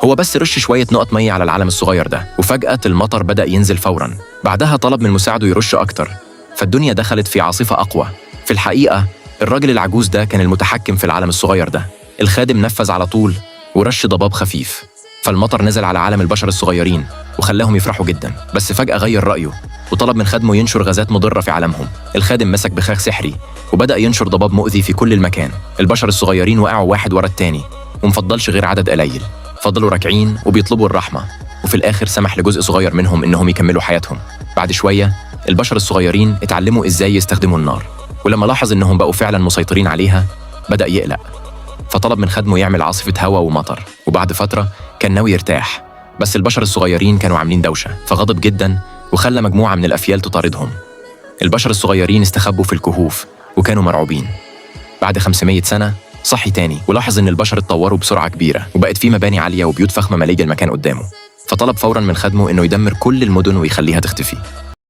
هو بس رش شوية نقط مية على العالم الصغير ده، وفجأة المطر بدأ ينزل فورا. بعدها طلب من مساعده يرش أكتر، فالدنيا دخلت في عاصفة أقوى. في الحقيقة الراجل العجوز ده كان المتحكم في العالم الصغير ده. الخادم نفذ على طول ورش ضباب خفيف، فالمطر نزل على عالم البشر الصغيرين وخلاهم يفرحوا جدا. بس فجأة غير رأيه وطلب من خادمه ينشر غازات مضرة في عالمهم. الخادم مسك بخاخ سحري وبدأ ينشر ضباب مؤذي في كل المكان. البشر الصغيرين وقعوا واحد ورا التاني ومفضلش غير عدد قليل، فضلوا راكعين وبيطلبوا الرحمة، وفي الآخر سمح لجزء صغير منهم إنهم يكملوا حياتهم. بعد شوية البشر الصغيرين اتعلموا إزاي يستخدموا النار، ولما لاحظ إنهم بقوا فعلا مسيطرين عليها بدأ يقلق، فطلب من خادمه يعمل عاصفة هواء ومطر. وبعد فترة كان ناوي يرتاح، بس البشر الصغيرين كانوا عاملين دوشة، فغضب جدا وخلى مجموعة من الأفيال تطاردهم. البشر الصغيرين استخبوا في الكهوف وكانوا مرعوبين. بعد 500 سنة صحي تاني ولاحظ إن البشر اتطوروا بسرعة كبيرة وبقت في مباني عالية وبيوت فخمة مالية المكان قدامه، فطلب فورا من خادمه إنه يدمر كل المدن ويخليها تختفي.